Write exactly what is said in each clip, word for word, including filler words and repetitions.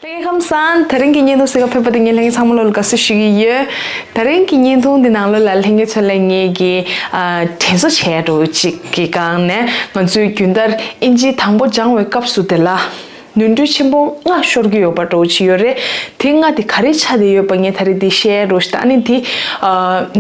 ལྷན་རྒྱས་ཁམས་བཟང་། དེ་རིང་གི་བརྙན་ཐུང་གཟིགས་ག་ཕེབས་པ་དེ་ངས་ལྷན་རྒྱས་ཚང་མ་ལོ་ལ་དགའ་བསུ་ཞུ་གི་ཡོད། དེ་རིང་གི་བརྙན་ཐུང་འདི་ནང་ལོ་ལ་ལྷན་རྒྱས་ཚོ་ལ་ངས་ཀྱི་ཨ་དྲན་གསོ་བྱས་འགྲོ་གཅིག་གི་སྒང་ནས་ང་ཚོས་རྒྱུན་ལྟར་ཨིན་ཇི་དང་པོ་སྦྱང་བའི་སྐབས་སུ་དེ་ལ་ནོར་འཁྲུལ་ཆེན་པོ་ལྔ་ཤོར་གྱི་ཡོད་པ་འདྲ་བོ་ཅིག་ཡོད་རེད། དེ་ལྔ་དེ་ག་རེ་ཆགས་བསྡད་ཡོད་པ་ངས་ད་རེས་འདི་བཤད་འགྲོ་ཞིག་ད་ཨ་ནི་དེ་ཨ་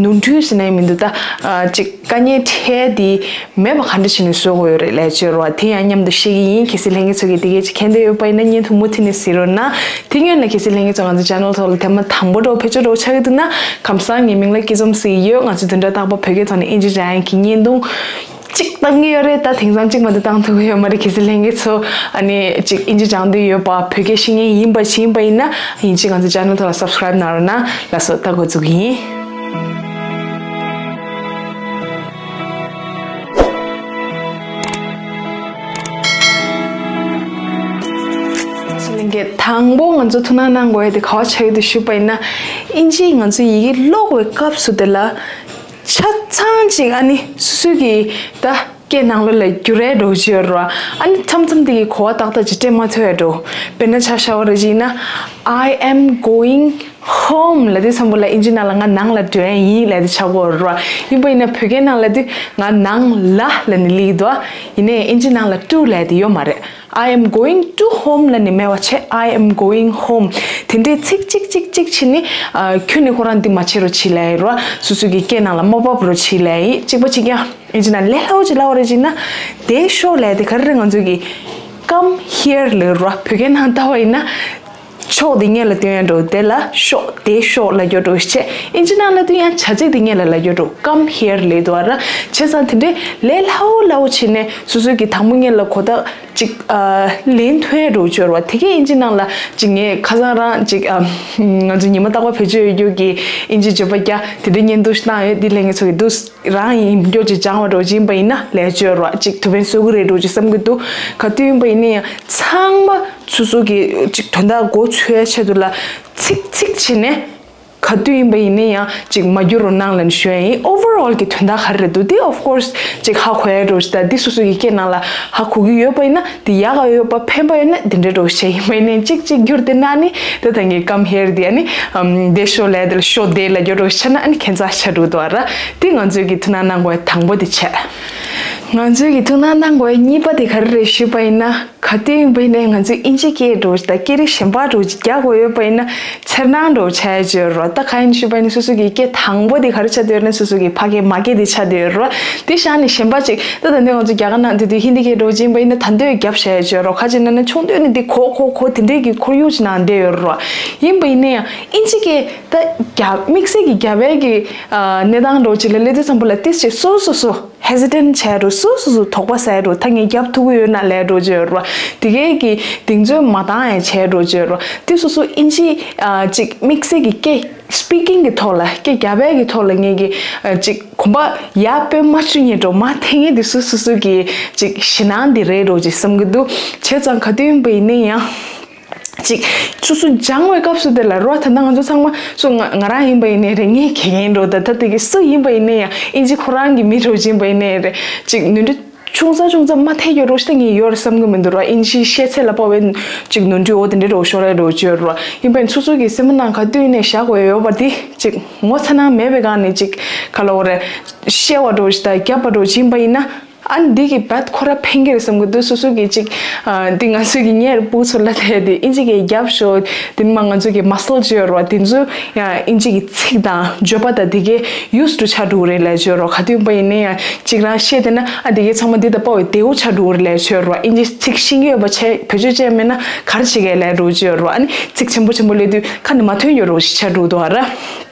ནོར་འཁྲུལ་ཟེར་ན་ཡང་མི་འདུག་ད་ཨ་གཅིག་དཀའ་ངལ་འཕྲད་དེ་མེད་པ་ག་འདྲ་བྱས་ནས་བཟོ་དགོས་ཡོད་རེད་ལབ་ཅིག་ཡོད་རེད་བ། དེ་ཡང་མཉམ་དུ་བཤད་ཀྱི་ཡིན། གལ་སྲིད་ལྷན་རྒྱས་ཚོ་གིས་དེ་གས་ཅིག་མཁྱེན་འདོད་ཡོད་པ་ཡིན་ན་བརྙན་ཐུང་མུ་མཐུད་ནས་གཟིགས་རོགས་གནང་། དེ་སྔོན་ལ་གལ་སྲིད་ལྷན་རྒྱས་ཚོ་ང་ཚོ་channel་ཐོག་ལ་ཐེངས་མ་དང་པོ་འདྲ་བོ་ཕེབས་ཆོག་འདྲ་བོ་ཆགས་ཀྱི་འདུག་ན་ཁམས་བཟང་། ངའི་མིང་ལ་སྐྱིད་འཛོམས་ཟེར་གྱི་ཡོད། ང་ཚོ་བདུན་ཕྲག་རྟག་པར་བོད་སྐད་ཐོག་ནས་ཨིན་ཇི་སྦྱང་ཡག་གི་བརྙན་ཐུང་གཅིག་བཏང་གི་ཡོད་རེད། ད་དེང་སང་གཅིག་མ་གཏོགས་བཏང་ཐུབ་ཀྱི་ཡོད་མ་རེད། གལ་སྲིད་ལྷན་རྒྱས་ཚོ་ཨ་ནི་གཅིག་ཨིན་ཇི་སྦྱང་འདོད་ཡོད་པ། བོད་སྐད་ཤེས་མཁན་ཡིན་པ་ཡིན་པ་ཡིན་ན་ཡིན་གཅིག་ང་ཚོ་channel་ཐོག་ལ་subscribe་གནང་རོགས་གནང་། ལགས་སོ། ད་འགོ་འཛུགས་ཀྱི་ཡིན། ལྷན་རྒྱས། དང་པོ་ང་ཚོ་ཐུགས་སྣང་གནང་དགོས་ཡ་དེ་ག་བ་ཆགས་ཀྱི་འདུག་ཞུས་པ་ཡིན་ན། ཨིན་ཇིའི་ང་ཚོ་ཡི་གེ་ཀློག་པའི་སྐབས་སུ་དེ་ལ་ཆ་ཚང་ཅིག་ཨ་ནི་སོ་སོའི་གི་ད་སྐད་ནང་ལོགས་ལ་བསྒྱུར་ཡ་འདྲ་བོ་ཅིག་ཡོད་རེད་བ། ཨ་ནི་མཚམས་མཚམས་དེ་གི་གོ་བ་ཏག་ཏག་ཅིག་སྤྲད་མ་ཐུབ་ཡ་འདྲ་བོ། དཔེར་ན་ཆ་བཞག་པ་རེད་ཅིག་ཡིན་ན། I am going home་ལབ་དུས་ཙམ་པ་ལ་ཨིན་ཇི་ནང་ལ་ང་ནང་ལ་འགྲོ་ཡ་ཡིན་ལབ་དེ་ཆགས་ཀྱི་ཡོད་རེད་བ། ཡིན་པ་ཡིན་ན་བོད་སྐད་ནང་ལབ་དུས་ང་ནང་ལ་ལབ་ནས་སླེབས་ཀྱི་འདུག་ཡིན་ནའི་ཨིན་ཇི་ནང་ལ་to་ལབ་དེ་ཡོད་མ་རེད། I am going to home་ལབ་ནས་མེད་པ་བྱས། I am going home། དེ་འདྲའི་ཚིག་གཅིག་གཅིག་གཅིག་བྱས་ནས་ཨ་ཁྱོན་ནས་ཁོ་རང་འདི་མ་བྱེད་རོགས་བྱེད་ལབ་ཡོད་རེད་བ། སོ་སོ་གི་སྐད་ནང་ལ་མ་བབས་རོགས་བྱེད་ལབ་ཡིན། གཅིག་པ་གཅིག་རྐྱང་། ཨིན་ཇི་ནང་ལས་སླ་བོ་ཅིག་ལབ་པ་རེད་ཅིག་ན། དེ་ཤོག་ལབ་དེ་ག་རེ་རེད། ང་ཚོ་གི་come here་ལབ་རོ། བོད་སྐད་ནང་ལྟ་བ་ཡིན་ན། ཕྱོགས་དེ་སྔོན་ལ་སྟོན་ཡ་འགྲོ། དེ་ལ་ཤོག་དེ་ཤོག་ལབ་རྒྱུ་འགྲོ་བྱས། ཨིན་ཇི་ནང་ལབ་དུས་ཡང་བྱ་ཚིག་དེ་སྔོན་ལ་ལབ་རྒྱུ་འགྲོ། come here་ལབ་འདུག་བ་ར། བྱས་ཙང་དེ་འདྲའི་ལས་སླ་བོ་སླ་བོ་བྱས་ནས་སོ་སོ་གི་དང་པོ་སྔོན་ལ་གོ་བརྡ་ཅིག་ཨ་ལེན་ཐུབ་ཡ་འགྲོ་བཅོས་ར་བ། དེ་གས་ཨིན་ཇི་ནང་ལ་ཅིག་ངས་ཁ་སང་རང་ཅིག་ཨ་ང་ཚོ་ཉི་མ་རྟག་པར་བེད་སྤྱོད་ཡོད་རྒྱུ་གི་ཨིན་ཇི་བརྗོད་པ་རྒྱག་དེ་འདྲའི་བརྙན་ཐུང་ཞིག་བཏང་ཡོད། འདི་ལྷན་རྒྱས་ཚོ་གི་འདུག་རང་ཡིན་རྒྱུ་ཅིག་སྦྱང་བ་འགྲོ་ཅིག་ཡིན་པ་ཡིན་ན་ལས་བཅོས་རོགས། ཅིག་ཐུབ་པ་བཟོ་གི་རེད་འགྲོ་ཅིག་བསམ་གི་འདུག་ག་དུས་ཡིན་པ་ཡིན་ན་ཡང་ཚང་མ་སོ་སོ་གི་ཅིག་དོན་དག་མགོ་ཚོས་ཆེད་དུ་ལ་ཚིག་ཚིག་བྱས་ནས་ག་དུས་ཡིན་པ་ཡིན་ན་ཡང་ཅིག་མ་འགྱུར་རོ་གནང་ལབ་ནས་ཞུ་ཡ་ཡིན། overall་གི་དོན་དག་ག་རེ་རེད་འདུག་འདི་of course་ཅིག་ཧ་གོ་ཡ་འགྲོ་ཅིག་ད་འདི་སོ་སོ་གི་སྐད་ནང་ལ་ཧ་གོ་གི་ཡོད་པ་ཡིན་ན་འདི་ཡག་ག་ཡོད་པ་ཕན་པ་ཡོད་ན་འདི་འདྲ་འགྲོ་ཅིག་ཡིན་པ་ཡིན་ན་ཅིག་ཅིག་འགྱུར་དེ་ན་ནི་ད་ད་ངས་come here་འདི་ཨ་ནི་ཨམ་དེ་ཤོག་ལབ་དེ་ལ་ཤོག་དེ་ལབ་རྒྱུ་འགྲོ་ཆ་ན་ཨ་ནི་ཁྱད་མཚར་ཆགས་འགྲོ་འདུག་ཨ་ར། དེ་ང་ཚོས་ཀྱི་ཐུགས་སྣང་གནང་དགོས་དང་པོ་དེ་བྱས། ང་ཚོས་ཀྱི་ཐུགས་སྣང་གནང་དགོས་གཉིས་པ་དེ་ག་རེ་རེད་ཞུས་པ་ཡིན་ན། ག་དུས་ཡིན་པ་ཡིན་ནའི་ང་ཚོས་ཨིན་ཇི་སྐད་འགྲོ་ཅིག་དང་སྐད་རིགས་གཞན་པ་འགྲོ་ཅིག་རྒྱག་དགོས་ཡོད་པ་ཡིན་ན་འཚེར་སྣང་འགྲོ་ཆགས་ཡ་ཅིག་ཡོད་རེད་བ། ད་ག་ཡིན་ཞུས་པ་ཡིན་ན་སོ་སོ་གི་སྐད་དང་པོ་དེ་ག་རེ་ཆགས་བསྡད་ཡོད་ན་སོ་སོ་གི་ཕ་སྐད་མ་སྐད་དེ་ཆགས་བསྡད་ཡོད་རེད་བ། དེ་བཞག་ནས་གཞན་པ་ཅིག་ད་ད་འདོད་ང་ཚོ་རྒྱ་གར་ནང་དེ་དུས་ཧིན་དི་སྐད་འགྲོ་ཅིག་ཡིན་པ་ཡིན་ན་ད་འདོད་རྒྱབ་བྱས་ཡ་ཅིག་ཡོད་རེད་བ། ག་ཅིག་ན་ན་ཆུང་དུས་ནས་འདི་གོ་གོ་གོ་དེ་འདྲས་ཀྱི་ཁོར་ཡུག་ཅིག་ནང་བསྡད་ཡོད་རེད་བ། ཡིན་པ་ཡིན་ན་ཡང་ཨིན་ཇི་སྐད་ད་རྒྱབ་དམིགས་བསལ་གྱི་རྒྱབ་པའི་གི་ཨ་གནས་སྟངས་འགྲོ་ཅིག་ལ་སླེབས་དུས་ཙམ་པ་ལ་ཏིས་ཅིག་སོ་སོ་སོ། hesitant་བྱས་འགྲོ། སོ་སོ་སོ་དོགས་པ་ཟ་ཡ་འགྲོ། ད་ངས་རྒྱབ་ཐུབ་ཀྱི་ཡོད་ན་ལབ་འགྲོ་བྱས་རོ། དེ་གས་ཀྱི་གདེང་ཚོད་མ་བཏང་ཡ་བྱས་འགྲོ་བྱས་རོ། དེ་སོ་སོ་ཨིན་ཇི་ཨ་ཅིག་དམིགས་བསལ་གྱི་སྐད་speaking་གི་ཐོག་ལ་སྐད་རྒྱབ་ཡ་གི་ཐོག་ལ་ངས་ཀྱི་ཨ་ཅིག་གོམ་པ་ཡར་སྤོས་མ་བཅུག་ཉེ་འགྲོ་མ་ཐེངས་ངེས་དེ་སོ་སོ་སོ་གི་ཅིག་ཞེད་སྣང་འདི་རེད་འགྲོ་ཅིག་བསམ་གི་འདུག་བྱས་ཙང་ག་དུས་ཡིན་པ་ཡིན་ན་ཡང་། ཅིག་སོ་སོ་སྦྱང་བའི་སྐབས་སུ་དེ་ལ་རོ། ད་ལྟ་ང་ཚོ་ཚང་མ་སུ་ང་ང་རང་ཡིན་པ་ཡིན་ནའི་རེད། ངའི་དགེ་རྒན་འགྲོ་ད་ད་དེ་གི་སུ་ཡིན་པ་ཡིན་ནའི་ཡང་ཨིན་ཇི་ཁོ་རང་གི་མི་འགྲོ་ཅིག་ཡིན་པ་ཡིན་ནའི་རེད། ཅིག་ནོར་འཁྲུལ་ཆུང་ཙག་ཆུང་ཙག་མ་ཐེ་ཡོད་རོ་ཤི་ད་ངས་ཡོད་རེད་བསམ་གི་མི་འདུག་རོ། ཨིན་ཇི་བཤད་ཚད་ལ་དཔག་པའི་ཅིག་ནོར་འཁྲུལ་འོ་དེ་འདྲའི་རོ་ཤོར་རེད་རོ་བཅོས་རོ། ཡིན་པ་ཡིན་སོ་སོ་གི་སེམས་ནང་ག་དུས་ནས་བཞག་དགོས་ཡོད་པ་དེ་ཅིག་ངོ་ཚ་ན་མེད་པའི་སྒང་ནས་ཅིག་ག་ལ་འོ་རེད། བཤད་པ་འགྲོ་ཤི་ད་རྒྱབ་པ་འགྲོ་ཅིག་ཡིན་པ་ཡིན་ན། ཨ་ནི་འདི་གི་བད་ཁོ་ར་ཕན་གི་རེད་བསམ་གི་འདུག་སོ་སོ་གི་ཅིག་ཨ་འདི་ང་ཚོ་གི་ཉེར་སྤུ་ཚོ་ལ་དེ་དེ་ཨིན་ཇི་གི་རྒྱབ་ཤོ་དེ་ནི་མ་ང་ཚོ་གི་muscle་བཅོས་རོ། དེ་ཚོ་ཡང་ཨིན་ཇི་གི་ཚིག་དང་བརྗོད་པ་དང་དེ་གའི་used to་ཆགས་འགྲོ་གི་རེད་ལབ་བཅོས་རོ། ག་དུས་པ་ཡིན་ན་ཡང་ཅིག་རང་བཤད་དེ་ན་ཨ་དེ་གའི་ཚང་མ་འདི་དང་དཔའ་བའི་དེའུ་ཆགས་འགྲོ་གི་རེད་ལབ་བཅོས་རོ། ཨིན་ཇི་ཚིག་ཤེས་ཀྱི་ཡོད་པ་བྱས་བེད་སྤྱོད་བྱས་མེད་ན་ག་རེ་བྱེད་གི་ལབ་འགྲོ་བཅོས་རོ། ཨ་ནི་ཚིག་ཆེན་པོ་ཆེན་པོ་ལས་དུས་ཁ་ནས་མ་ཐོན་ཡོད་རོ་ཞིག་ཆགས་འགྲོ་འདུག་ཨ་ར།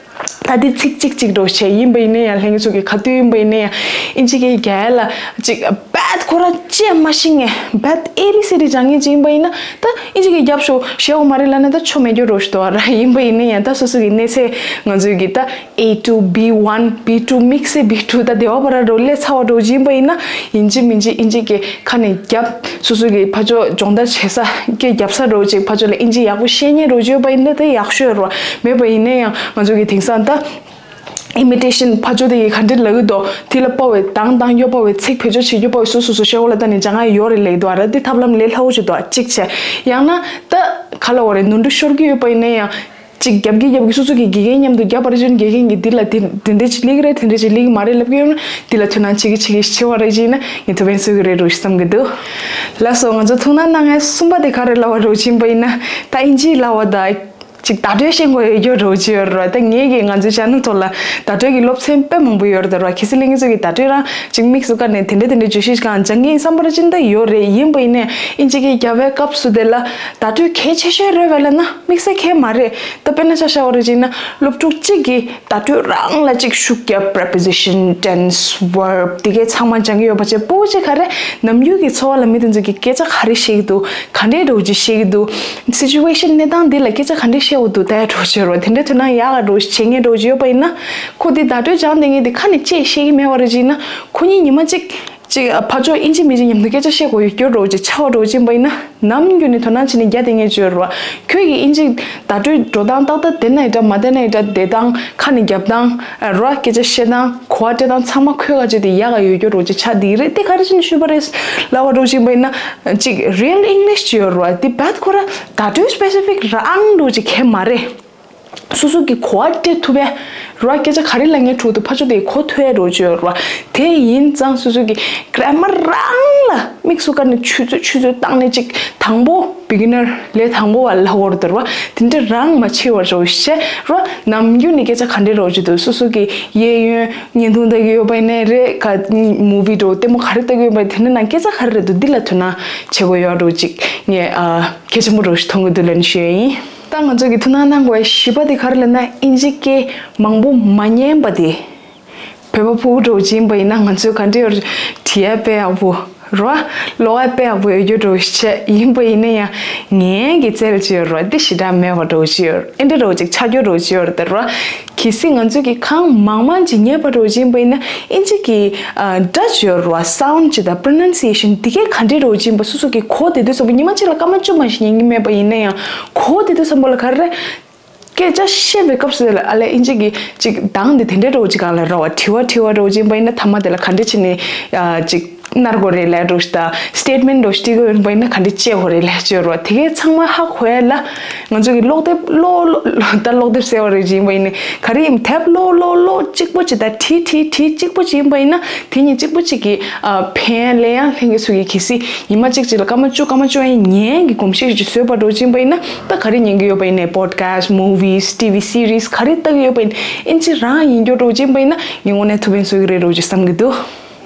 ད་འདི་ཚིག་གཅིག་གཅིག་འགྲོ་བྱས་ཡིན་པ་ཡིན་ན་ཡང་ལྷན་རྒྱས་ཚོ་གི་ག་དུས་ཡིན་པ་ཡིན་ན་ཡང་ཨིན་ཇི་སྐད་རྒྱག་ཡ་ལ་ཅིག་བད་ཁོ་ར་ཅེས་མ་ཤེས་ངེས་བད་ཨེ་བི་སི་ཌི་སྦྱང་མཁན་ཅིག་ཡིན་པ་ཡིན་ན་ད་ཨིན་ཇི་སྐད་རྒྱབ་ཤོག་ཞེ་འོ་མ་རེད་ལབ་ན་ད་ཆོ་མེད་རྒྱུ་རོ་ཞིག་འདུག་ཨ་ར། ཡིན་པ་ཡིན་ན་ཡང་ད་སོ་སོ་གི་གནས་ཚད་ང་ཚོའི་གི་ད་ཨེ་ཊུ་བི་ཝན་བི་ཊུ་དམིགས་བསལ་བི་ཊུ་ད་དེ་བ་བ་ར་འགྲོ་སླེབས་ཚར་བ་འགྲོ་ཡིན་པ་ཡིན་ན་ཡིན་གཅིག་མིན་གཅིག་ཨིན་ཇི་སྐད་ཁ་ནས་རྒྱབ། སོ་སོ་གི་ཕ་ཕྱོགས་སྦྱོང་བརྡར་བྱེད་ས་སྐད་རྒྱབ་ས་འགྲོ་ཅིག་ཕ་ཕྱོགས་ལ་ཨིན་ཇི་ཡག་པོ་ཤེས་མཁན་འགྲོ་ཡོད་པ་ཡིན་ན་དེ་ཡག་ཤོས་རོ། མེད་པ་ཡིན་ན་ཡང་ང་ཚོ་གི་དེང་སང་ད་ ཨི་མི་ཊེ་ཤན་ཕར་ཕྱོགས་དེ་གིས་ག་འདྲ་ལབ་ཀྱི་འདུག་དེ་ལ་དཔའ་བའི་དང་དང་གཡོ་བ་བའི་ཚིག་བེད་སྤྱོད་བྱེད་རྒྱུ་དཔའ་བའི་སོ་སོ་སོ་ཤེ་འོ་ལ་ད་ནི་ཇ་ང་ཡོད་རེད་ལེགས་འདུག་ཨ་ར་དེ་ཐབས་ལམ་ལས་སླ་བོ་ཞིག་འདུག་གཅིག་བྱས་ཡང་ན་ད་ག་ལ་བ་རེད་ནོར་འཁྲུལ་ཤོར་གྱི་ཡོད་པ་ཡིན་ན་ཡང་། གཅིག་རྒྱབ་ཀྱི་རྒྱབ་ཀྱི་སོ་སོ་གི་དགེ་རྒན་མཉམ་དུ་རྒྱབ་པར་བྱོན་དགེ་རྒན་གྱིས་འདི་ལ་དེ་དེ་འདྲ་ཅིག་ལེགས་རེད་དེ་འདྲ་ཅིག་ལེགས་མ་རེད་ལབ་ཀྱི་ཡོད་ན་འདི་ལ་ཐུགས་སྣང་བྱེད་ཀྱི་བྱེད་ཀྱི་བྱེད་པ་རེད་ཅེ་ན་ངས་ཐུགས་ཕན་གསོས་ཀྱི་རེད་འགྲོ་ཞེས་བསམ་གྱི་འདུག་ལགས་སོ། ང་ཚོ་ཐུགས་སྣང་གནང་མཁན་གསུམ་པ་དེ་ག་རེ་ལབ་པ་འགྲོ་བཞིན་པ་ཡིན་ན་ད་ཨིན་ཇིའི་ལབ་པ་ད་ཅིག་བརྡ་སྤྲོད་ཤེས་དགོས་ཡོད་རྒྱུ་འགྲོ་བྱེད་ཡོད་རེད་བ། ད་ངེད་ཀྱིས་ང་ཚོའི་ཆེ་ནལ་ཐོག་ལ་བརྡ་སྤྲོད་ཀྱི་སློབ་ཚན་དཔེ་མང་པོ་ཡོད་རེད་བ། གལ་སྲིད་ལྷན་རྒྱས་ཚོ་གིས་བརྡ་སྤྲོད་རང་ཅིག་དམིགས་སུ་བཀར་ནས་དེ་འདྲ་དེ་འདྲ་བརྗོད་གཞི་ཞིག་གང་སྦྱང་གི་ཡིན་བསམ་པ་རེད་ཅེ་ན་ད་ཡོད་རེད། ཡིན་པ་ཡིན་ནའི་ཨིན་ཇི་སྐད་རྒྱབ་པའི་སྐབས་སུ་དེ་ལ་བརྡ་སྤྲོད་གལ་ཆེ་ཤོས་རེད་བས་ལབ་ན་དམིགས་བསལ་གལ་མ་རེད། ད་དཔེར་ན་ཆ་བཞག་པ་རེད་ཅེ་ན་སློབ་ཕྲུག་གཅིག་གིས་བརྡ་སྤྲོད་རང་ལ་གཅིག་ཤུགས་རྒྱབ། preposition, tense, verb དེ་གའི་ཚང་མ་སྦྱང་གི་ཡོད་པ་བྱས། སྤུ་གུ་གཅིག་ག་རེ་ནམ་རྒྱུན་གྱི་འཚོ་བ་ལ་མི་དེ་ཚོ་གིས་སྐད་ཆ་ག་རེ་བཤད་ཀྱི་འདུག་ག་འདྲའི་འདྲ་བོ་ཅིག་བཤད་ཀྱི་འདུག situation གནས་སྟངས་འདི་ལ་སྐད་ཆ་ག་འདྲའི་བཤད་དགོས་འདུག་ད་ཡ་འདྲ་བོ་ཅིག་ཡོད་རེད་བ། དེ་འདྲའི་དོན་དག་ཡག་ག་འདྲ་བོ་ཅིག་བྱེད་མཁན་འདྲ་བོ་ཅིག་ཡོད་པ་ཡིན་ན་ཁོ་དེ་བརྡ་སྤྲོད་སྦྱང་བསྡད་མཁན་དེ་ཁ་ནས་ཅིག་བཤད་ཀྱི་མེད་པ་རེད་ཅེ་ན་ཁོ་གཉིས་ཉི་མ་གཅིག་ཅིག་ཕར་ཕྱོགས་ཨིན་ཇི་མི་ཇི་མཉམ་དུ་སྐད་ཆ་བཤད་དགོས་ཡོད་རྒྱུ་འདྲ་བོ་ཅིག་ཆགས་པ་འདྲ་བོ་ཅིག་ཡིན་པ་ཡིན་ན། ནམ་རྒྱུན་ནས་དོ་སྣང་བྱས་ནས་རྒྱག་བསྡད་མཁན་ཅིག་ཡོད་རེད་བ། ཁྱོད་ཀྱིས་ཨིན་ཇི་བརྡ་སྤྲོད་འགྲོ་སྟངས་ཏག་ཏག་བསྡད་ན་ཡིན་འདྲ་མ་བསྡད་ན་ཡིན་འདྲ་བསྡད་སྟངས་ཁ་ནས་རྒྱབ་སྟངས་རེད་བ། སྐད་ཆ་བཤད་སྟངས་གོ་བ་སྤྲད་སྟངས་ཚང་མ་ཁོའི་ཁ་ཆེ་དེ་ཡག་ག་ཡོད་རྒྱུ་འདྲ་བོ་ཅིག་ཆགས་བསྡད་ཀྱི་རེད། དེ་ག་རེ་བྱས་ནས་ཞུས་པ་རེད་ལབ་པ་འདྲ་བོ་ཅིག་ཡིན་པ་ཡིན་ན་ཅིག་real English ཅིག་ཡོད་རེད་བ། དེ་རྦད་ཁོ་རང་བརྡ་སྤྲོད་specific རང་འདྲ་བོ་ཅིག་གང་ཡང་མ་རེད། སོ་སོ་གི་གོ་བ་སྤྲད་ཐུབ་པའི་ར་སྐད་ཆ་ག་རེ་ལབ་མཁན་འདྲ་བོ་འདུག་ཕར་ཕྱོགས་དེ་གོ་ཐུབ་ཡ་འདྲ་བོ་ཅིག་ཡོད་རེད་བ། དེ་ཡིན་ཙང་སོ་སོ་གི་grammar རང་ལ་དམིགས་སུ་བཀར་ནས་ཆུ་ཚོད་ཆུ་ཚོད་བཏང་ནས་ཅིག་དང་པོ་beginner ལས་དང་པོ་བ་ལབ་དགོས་རེད་བ། དེ་འདྲ་རང་མ་བྱེད་པ་འདྲ་བོ་བྱས་ར་ནམ་རྒྱུན་ནས་སྐད་ཆ་ག་འདྲ་འདྲ་བོ་ཅིག་འདུག་སོ་སོ་གི་གཡས་གཡོན་བརྙན་ཐུང་ལྟ་གི་ཡོད་པ་ཡིན་ནའི་རེད། ག་movie འདྲ་བོ་ལྟད་མོ་ག་རེ་ལྟ་གི་ཡོད་པ་ཡིན་དེ་འདྲ་ན་སྐད་ཆ་ག་རེ་རེད་འདུག་འདི་ལ་དོ་སྣང་བྱེད་དགོས་ཡོད་འདྲ་བོ་ཅིག་ངས་ཨ་གལ་ཆེན་པོ་འདྲ་བོ་ཞིག་མཐོང་གི་འདུག་ལབ་ནས་ཞུ་ཡ་ཡིན། ད་ང་ཚོ་གི་ཐུགས་སྣང་གནང་དགོས་པའི་བཞི་པ་དེ་ག་རེ་ལབ་ན་ཨིན་ཇི་སྐད་མང་པོ་མ་ཉན་པ་དེ། བོད་པ་ཕྲུ་གུ་འདྲ་བོ་ཅིག་ཡིན་པ་ཡིན་ན་ང་ཚོས་ག་འདྲ་ཡོད་བྲིས་ཡ་དཔེ་ཡག་པོ་རོ། ཀློག་ཡ་དཔེ་ཡག་པོ་ཡོད་རྒྱུ་འདྲ་བོ་ཞིག་བྱས་ཡིན་པ་ཡིན་ན་ཡང་ངན་གྱི་རྩལ་ཅིག་ཡོད་རོ། དེ་ཞེ་དྲག་མེད་པ་འདྲ་བོ་ཅིག་ཡོད། ཨེ་འདྲ་འདྲ་བོ་ཅིག་ཆགས་རྒྱུ་འདྲ་བོ་ཅིག་ཡོད་རེད་ད་རོ། གལ་སྲིད་ང་ཚོས་ཀྱི་གང་མང་མང་ཅིག་ཉན་པ་འདྲ་བོ་ཅིག་ཡིན་པ་ཡིན་ན་ཨིན་ཇི་གི་ཨ་སྒྲ་ཅིག་ཡོད་རོ། sound ཅིག་དང་pronunciation དེ་གས་ག་འདྲ་འདྲ་བོ་ཅིག་ཡིན་པ་སོ་སོ་གི་གོ་བདེ་དུས་ཙམ་པ་ཉི་མ་གཅིག་ལ་སྐར་མ་བཅུ་མ་ཞིག་ཉན་གྱི་མེད་པ་ཡིན་ན་ཡང་གོ་བདེ་དུས་ཙམ་པ་ལ་ག་རེ་རེད། སྐད་ཆ་བཤད་པའི་སྐབས་སུ་ལ་ཨ་ལས་ཨིན་ཇི་གི་ཅིག་གདངས་དེ་དེ་འདྲའི་འདྲ་བོ་ཅིག་གང་ལ་ར་བ་དྲི་བ་དྲི་བ་འདྲ་བོ་ཅིག་ཡིན་པ་ཡིན་ན་ཐ་མ་དེ་ལ་ག་འདྲ་བྱས་ནས་ཨ་ཅིག་གནང་དགོས་རེད་ལབ་འདྲ་བོ་ཞིག་དང་statement འདྲ་བོ་ཞིག་སྤྲད་དགོས་ཡིན་པ་ཡིན་ན་ག་འདྲ་བྱེད་དགོས་རེད་ལབ་ཅིག་ཡོད་རེད་བ། དེ་གས་ཚང་མ་ཧ་གོ་ཡ་ལ་ང་ཚོ་གི་ཀློག་དེབ་ཀློག་ཀློག་ད་ཀློག་དེབ་ཟེར་བ་རེད་ཅིག་ཡིན་པ་ཡིན་ན་ག་རེ་ཡིན་དེབ་ཀློག་ཀློག་ཀློག་གཅིག་པོ་ཅིག་དང་བྲིས་བྲིས་བྲིས་གཅིག་པོ་ཅིག་ཡིན་པ་ཡིན་ན་དེ་གཉིས་གཅིག་པོ་ཅིག་གི་ཨ་ཕན་ལས་ཡང་ལྷན་རྒྱས་ཚོ་གིས་གལ་སྲིད་ཉི་མ་གཅིག་གཅིག་ལ་སྐར་མ་བཅུ་སྐར་མ་བཅོ་ལྔ་ཉན་གྱི་གོམས་གཤིས་ཤིག་བཟོས་པ་འདྲ་བོ་ཅིག་ཡིན་པ་ཡིན་ན་ད་ག་རེ་ཉན་གྱི་ཡོད་པ་ཡིན་ནའི་podcast, movies, T V series ག་རེ་ལྟ་གི་ཡོད་པ་ཡིན་ཨིན་ཇི་རང་ཡིན་རྒྱུ་འདྲ་བོ་ཅིག་ཡིན་པ་ཡིན་ན་ངས་དངོས་གནས་ཐུགས་ཕན་གསོས་ཀྱི་རེད་འདྲ་བོ་ཅིག་བསམ་གྱི་འདུག་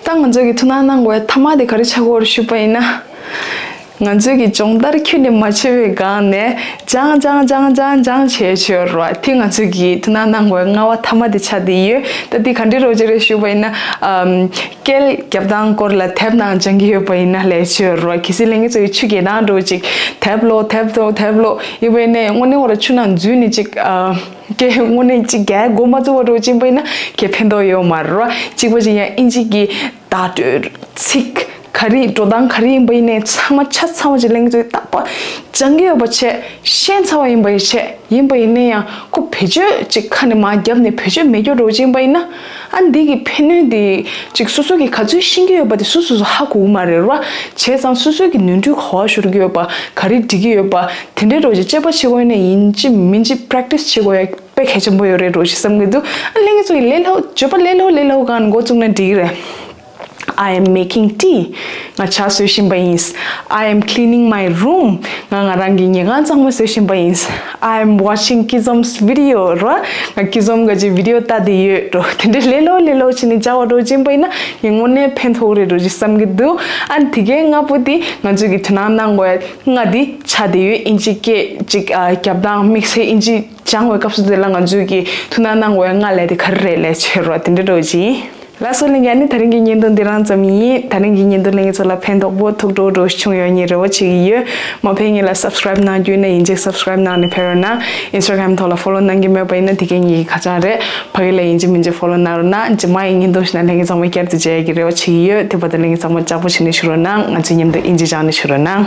ད་ང་ཚོ་གི་ཐུགས་སྣང་གནང་དགོས་ཐ་མ་དེ་ག་རེ་ཆགས་ཀྱི་ཡོད་རེད་ཞུས་པ་ཡིན་ན། ང་ཚོས་ཀྱི་སྦྱོང་བརྡར་ཁྱོན་ནས་མ་བྱས་པའི་སྒང་ནས་སྦྱང་སྦྱང་སྦྱང་སྦྱང་སྦྱང་བྱས་བྱས་རོ། དེ་ང་ཚོས་ཀྱི་ཐུགས་སྣང་གནང་དགོས་ལྔ་པ་ཐ་མ་དེ་ཆགས་བསྡད་ཡོད། ད་དེ་ག་འདྲའི་རོ་ཅིག་རེད་ཞུས་པ་ཡིན་ན། ཨམ། སྐད་རྒྱབ་སྟངས་སྐོར་ལ་དེབ་ནང་སྦྱང་གི་ཡོད་པ་ཡིན་ན་ལས་བྱས་རོ། གལ་སྲིད་ལྷན་རྒྱས་ཚོ་ཡི་ཆུ་རྐྱལ་སྟངས་འདྲ་བོ་ཅིག་དེབ་ཀློག་དེབ་ཀློག་དེབ་ཀློག་ཡོད་པ་ཡིན་ན་དངོས་གནས་ཁོ་རང་ཆུ་ནང་འཛུལ་ནས་ཅིག་ཨ། སྐད་དངོས་གནས་ཅིག་རྒྱག་དགོས་མ་ཚུགས་པ་འདྲ་བོ་ཅིག་ཡིན་པ་ཡིན་ན་ཁྱེད་ཕན་ཐོགས་ཡོད་མ་རེད་རོ། གཅིག་པ་ཅིག་ཡང་ཨིན་ཇི་གི་བརྡ་སྤྲོད་ཚིག་ག་རེ་འགྲོ་སྟངས་ག་རེ་ཡིན་པ་ཡིན་ནའི་ཚང་མ་ཆ་ཚང་བ་ཅིག་ལྷན་རྒྱས་ཚོས་རྟག་པར་སྦྱང་གི་ཡོད་པ་བྱས་ཤེས་ཚར་བ་ཡིན་པ་ཡིན་བྱས་ཡིན་པ་ཡིན་ན་ཡང་ཁོ་བེད་སྤྱོད་ཅིག་ཁ་ནས་མར་བརྒྱབ་ནས་བེད་སྤྱོད་མེད་རྒྱུ་འདྲ་བོ་ཅིག་ཡིན་པ་ཡིན་ན་ཨ་འདི་གི་ཕན་གནོད་དེ་ཅིག་སོ་སོ་གིས་ག་ཚོད་ཤེས་ཀྱི་ཡོད་པ་དེ་སོ་སོ་སོ་ཧ་གོ་གི་མ་རེད་རོ། བྱས་ཙང་སོ་སོ་གི་ནོར་འཁྲུལ་ག་པར་ཤོར་གྱི་ཡོད་པ་ག་རེ་འགྲིག་གི་ཡོད་པ་དེ་འདྲའི་འདྲ་བོ་ཅིག་དཔྱད་པ་བྱེད་དགོས་ཡིན་ན་ཡིན་གཅིག་མིན་གཅིག་practice བྱེད་དགོས་ཡ་དཔེ་གལ་ཆེན་པོ་ཡོད་རེད་འདྲ་བོ་ཅིག་བསམ་གྱི་འདུག་ཨ་ལྷན་རྒྱས་ཚོ་ཡིས་ལས་སླ་བོ་བརྗོད་པ་ལས་སླ་བོ་ལས་སླ་བོ་སྒང་ནས་འགོ་བཙུགས་ན་འགྲིག་གི་རེད། I am making tea. ང་ཇ་བཟོ་བཞིན་པ་ཡིན། I am cleaning my room. ང་ང་རང་གི་ཉལ་ཁང་གཙང་མ་བཟོ་བཞིན་པ་ཡིན། I am watching Kizom's video. རོ། ང་ཀི་ཛོམ་ག་ཅིག་བི་ཌི་ཡོ་ལྟ་བསྡད་ཡོད་འདྲ། དེ་འདྲའི་ལས་སླ་བོ་ལས་སླ་བོ་བྱས་ནས་བྱ་བ་འདྲ་བོ་ཅིག་ཡིན་པ་ཡིན་ན་ངས་དངོས་གནས་ཕན་ཐོགས་རེད་འདྲ་ཅིག་བསམ་གྱི་འདུག་ཨ་ནི་དེ་གའི་ལྔ་པོ་དེ་ང་ཚོས་ཀྱི་དོ་སྣང་གནང་དགོས་ལྔ་དེ་ཆགས་བསྡད་ཡོད། ཨིན་ཇི་སྐད་ཅིག་ཨ་རྒྱབ་སྟངས་དམིགས་བསལ་ཨིན་ཇི་སྦྱང་བའི་སྐབས་སུ་དེ་ལ་ང་ཚོས་ཀྱི་དོ་སྣང་གནང་དགོས་ལྔ་ལས་དེ་ག་རེ་རེད་ལས་བྱེད་རོགས་དེ་འདྲ་འདྲ་བོ་ཅིག་ཡིན། ལགས་སོ་ལྷན་རྒྱས། ཨ་ནི་ད་རིང་གི་བརྙན་ཐུང་འདི་རང་ཙམ་ཡིན། ད་རིང་གི་བརྙན་ཐུང་ལྷན་རྒྱས་ཚོ་ལ་ཕན་ཐོགས་པོ་ཐུགས་སྤྲོ་སྤྲོ་བྱུང་ཡོད་ངས་རེ་བ་བྱེད་ཀྱི་ཡོད། མ་ཕན་ངེས་ལ་subscribe གནང་རྒྱུ་ཡིན་ན་ཡིན་གཅིག་subscribe གནང་ནས་ཕེབས་རོགས་གནང་། Instagram ཐོག་ལ་follow གནང་གི་མེད་པ་ཡིན་ན་དེ་གའི་ངེད་ཀྱི་ཁ་བྱང་རེད། ཕ་གི་ལ་ཡིན་གཅིག་མིན་གཅིག་follow གནང་རོགས་གནང་། རྗེས་མ་ཡི་བརྙན་ཐུང་ཞིག་ན་ལྷན་རྒྱས་ཚང་མ་བསྐྱར་དུ་མཇལ་ཡ་གི་རེ་བ་བྱེད་ཀྱི་ཡོད། དེ་བར་དུ་ལྷན་རྒྱས་ཚང་མ་ཅག་པོ་བྱེད་ནས་བཞུགས་རོགས་གནང་། ང་ཚོའི་མཉམ་དུ་ཨིན་ཇི་སྦྱང་ནས་བཞུགས་རོགས་གནང་།